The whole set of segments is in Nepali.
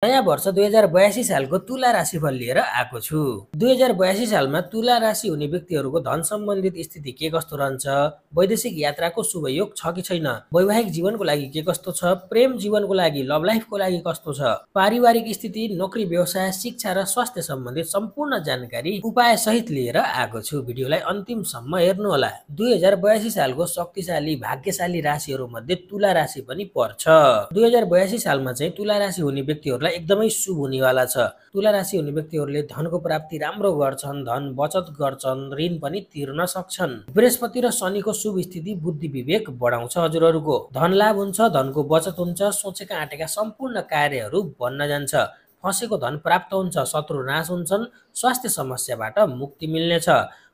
नयाँ वर्ष 2082 सालको तुला राशिफल लिएर आएको छु। 2082 सालमा तुला राशि हुने व्यक्तिहरूको धन सम्बन्धित स्थिति के कस्तो रहन्छ, वैदेशिक यात्राको शुभ योग छ कि छैन, वैवाहिक जीवनको लागि के कस्तो छ, प्रेम जीवनको लागि लभ लाइफको लागि कस्तो छ, पारिवारिक स्थिति, नोकरी व्यवसाय, शिक्षा र स्वास्थ्य सम्बन्धित सम्पूर्ण जानकारी उपाय सहित लिएर आएको छु। भिडियोलाई अन्तिमसम्म हेर्नुहोला। 2082 सालको शक्तिशाली भाग्यशाली राशिहरू मध्ये तुला राशि पनि पर्छ। 2082 सालमा चाहिँ तुला राशि हुने व्यक्तिहरूलाई एकदमै शुभ हुनेवाला छ। तुला राशि हुने व्यक्तिहरूले धनको प्राप्ति राम्रो गर्छन्, धन बचत गर्छन्, ऋण पनि तिर्न सक्छन्। बृहस्पति र शनिको शुभ स्थिति बुद्धि विवेक बढाउँछ हजुरहरूको। धन लाभ हुन्छ, धनको बचत हुन्छ, सोचेका आँटेका सम्पूर्ण कार्यहरू बन्न जान्छ, फसेको धन प्राप्त हुन्छ, शत्रु नाश हुन्छन्, स्वास्थ्य समस्याबाट मुक्ति मिल्नेछ,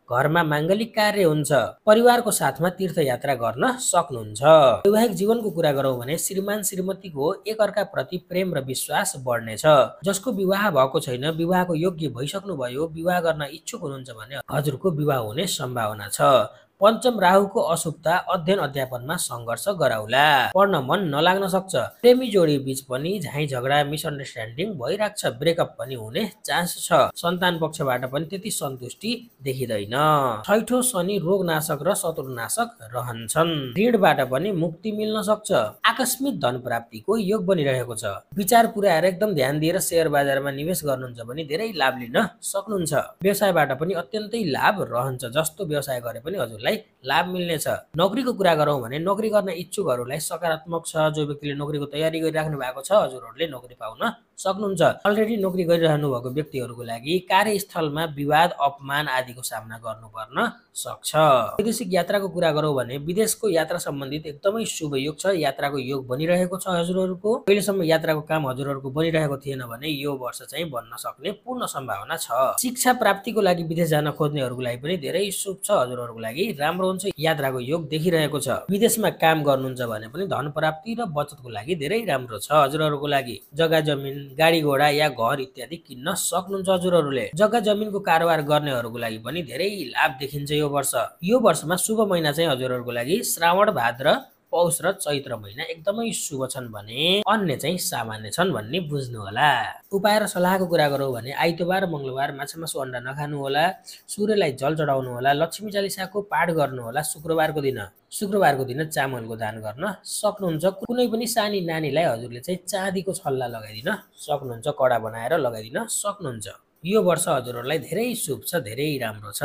घरमा माङ्गलिक कार्य हुन्छ, परिवारको साथमा तीर्थयात्रा गर्न सक्नुहुन्छ। वैवाहिक जीवनको कुरा गरौँ भने श्रीमान श्रीमतीको एकअर्का प्रति प्रेम र विश्वास बढ्नेछ। जसको विवाह भएको छैन, विवाहको योग्य भइसक्नु भयो, विवाह गर्न इच्छुक हुनुहुन्छ भने हजुरको विवाह हुने सम्भावना छ। पञ्चम राहुको अशुभता अध्ययन अध्यापनमा सङ्घर्ष गराउला, पढ्न मन नलाग्न सक्छ। प्रेमी जोडी बीच पनि झाइ झगडा मिसअन्डरस्ट्यान्डिङ भइराख्छ, ब्रेकअप पनि हुने चान्स छ। सन्तान पक्षबाट पनि त्यति सन्तुष्टि देखिँदैन। छैठौं शनि रोगनाशक र शत्रुनाशक रहन्छन्। ऋणबाट पनि मुक्ति मिल्न सक्छ। आकस्मिक धन प्राप्तिको योग बनिरहेको छ। विचार पुर्याएर एकदम ध्यान दिएर शेयर बजारमा निवेश गर्नुहुन्छ भने धेरै लाभ लिन सक्नुहुन्छ। व्यवसायबाट पनि अत्यन्तै लाभ रहन्छ। जस्तो व्यवसाय गरे पनि हजुरलाई लाभ मिल्नेछ। नोकरीको कुरा गरौँ भने नोकरी गर्न इच्छुकहरूलाई सकारात्मक छ। जो व्यक्तिले नोकरीको तयारी गरिराख्नु भएको छ हजुरहरूले नोकरी पाउन सक्नुहुन्छ। अलरेडी नोकरी गरिरहनु भएको व्यक्तिहरूको लागि कार्यस्थलमा विवाद अपमान आदिको सामना गर्नुपर्न सक्छ। वैदेशिक यात्राको कुरा गरौँ भने विदेशको यात्रा सम्बन्धित एकदमै शुभ योग छ। यात्राको योग बनिरहेको छ हजुरहरूको। पहिलेसम्म यात्राको काम हजुरहरूको बनिरहेको थिएन भने यो वर्ष चाहिँ बन्न सक्ने पूर्ण सम्भावना छ। शिक्षा प्राप्तिको लागि विदेश जान खोज्नेहरूको लागि पनि धेरै शुभ छ। हजुरहरूको लागि राम्रो हुन्छ। यात्राको योग देखिरहेको छ। विदेशमा काम गर्नुहुन्छ भने पनि धन प्राप्ति र बचतको लागि धेरै राम्रो छ हजुरहरूको लागि। जग्गा जमिन, गाडी घोडा या घर इत्यादि किन्न सक्नुहुन्छ हजुरहरूले। जग्गा जमिनको कारोबार गर्नेहरूको लागि पनि धेरै लाभ देखिन्छ यो वर्ष। यो वर्षमा शुभ महिना चाहिँ हजुरहरूको लागि श्रावण, भाद्र, पौष र चैत्र महिना एकदमै शुभ छन् भने अन्य चाहिँ सामान्य छन् भन्ने बुझ्नु होला। उपाय र सल्लाहको कुरा गरौँ भने आइतबार मङ्गलबार माछा मासु अन्डा नखानु होला। सूर्यलाई जल चढाउनु होला। लक्ष्मी चालिसाको पाठ गर्नु होला। शुक्रबारको दिन चामलको दान गर्न सक्नुहुन्छ। कुनै पनि सानी नानीलाई हजुरले चाहिँ चाँदीको छल्ला लगाइदिन सक्नुहुन्छ, कडा बनाएर लगाइदिन सक्नुहुन्छ। यो वर्ष हजुरहरूलाई धेरै शुभ छ, धेरै राम्रो छ।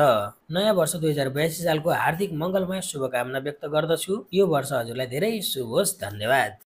नयाँ वर्ष 2082 सालको हार्दिक मङ्गलमय शुभकामना व्यक्त गर्दछु। यो वर्ष हजुरलाई धेरै शुभ होस्। धन्यवाद।